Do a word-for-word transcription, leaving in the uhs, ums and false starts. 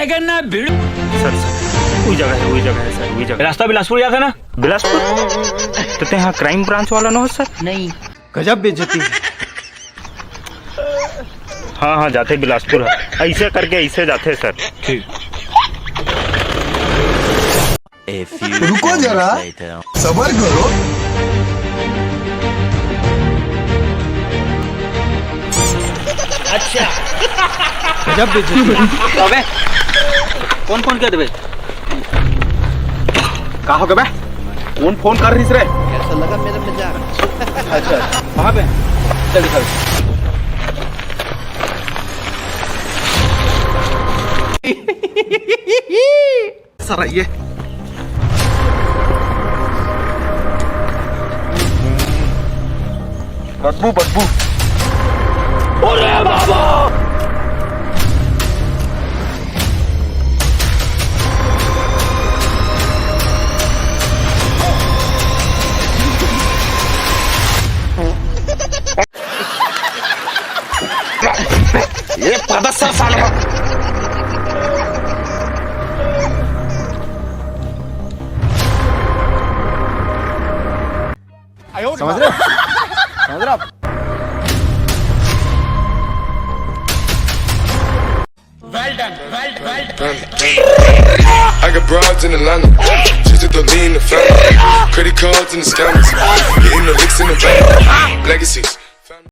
Sir, sir, वही जगह है, वही जगह है सर, वही जगह। रास्ता बिलासपुर जाता ना? बिलासपुर? तो ते हा क्राइम ब्रांच वाला नो हो सर? नहीं। गजब बेइज्जती। हाँ, हाँ, जाते बिलासपुर है। ऐसे करके ऐसे जाते सर। ठीक। A few रुको जरा, moments later. सबर करो। अच्छा। गजब बेइज्जती। अबे, कौन फोन कर देबे? का हो गया बे? कौन फोन कर रही रे? कैसा लगा मेरा मजाक? अच्छा, अच्छा। कहाँ पे? चल दिखा दे। सर, ये बदबू, बदबू। अरे बाबा! ये पदस्थ साला। समझ रहे हो? समझ रहे हो आप? I got broads in Atlanta. Just to throw me in the family. Credit cards and the scammers. Getting the licks in the van. Legacies.